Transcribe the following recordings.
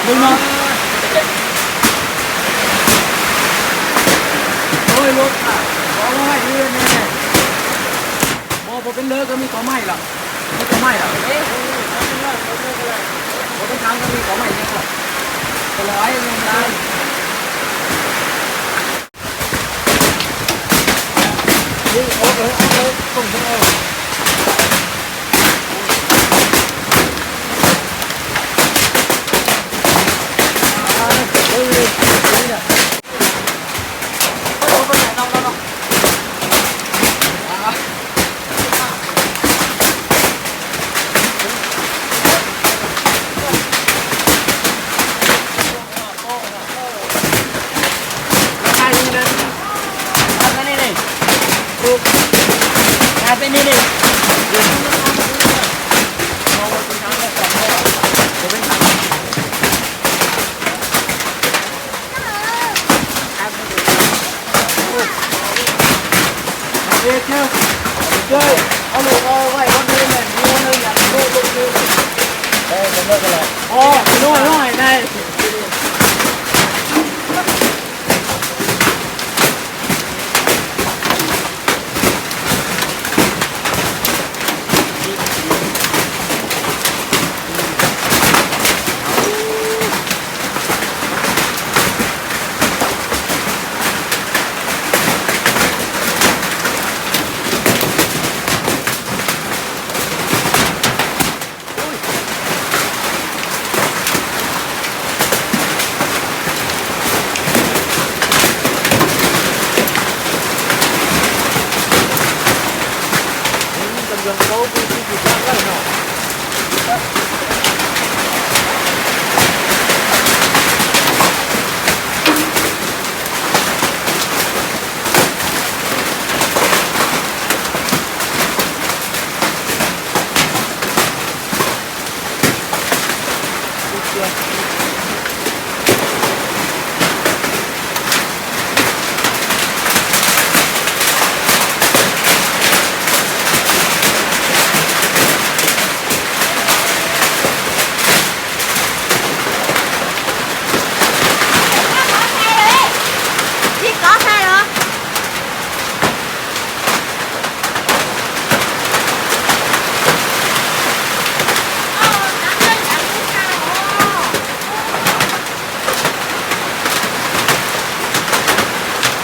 ເບິ່ງເນາະ ໂອ້ຍ ລົດ ເອົາໄວ້ເຮືອນແດ່. ບໍ່ ບໍ່ເປັນເລີກ ກໍມີຕົວໃໝ່ລະ ມີຕົວໃໝ່ລະ ບໍ່ເປັນທາງ ກໍມີຕົວໃໝ່ນີ້ລະ ກໍລອຍເງິນໄດ້.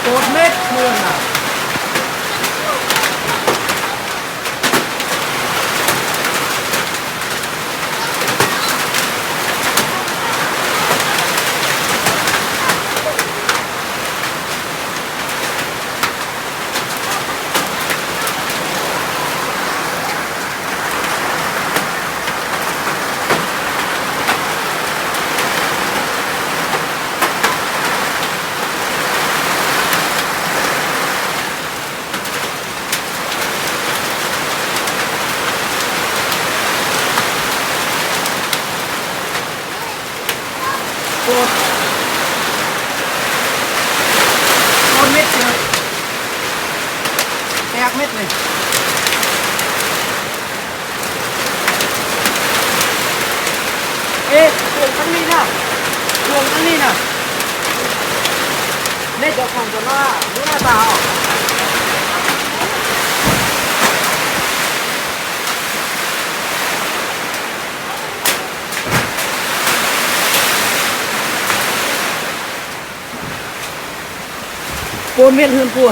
ໂຄດເມັດເມືອງນະ. ໂຄດ ໂຄດເມັດເລີຍ ແຕກເມັດເລີຍ. ເອະ ເຄື່ອງທາງນີ້ນະ ເຄື່ອງທາງນີ້ນະ ເນັດດອກຂອງຕົວໜ້າ ຢູ່ໜ້າຕາອອກ. ໂກນເມັດເຮືອນຄົວ.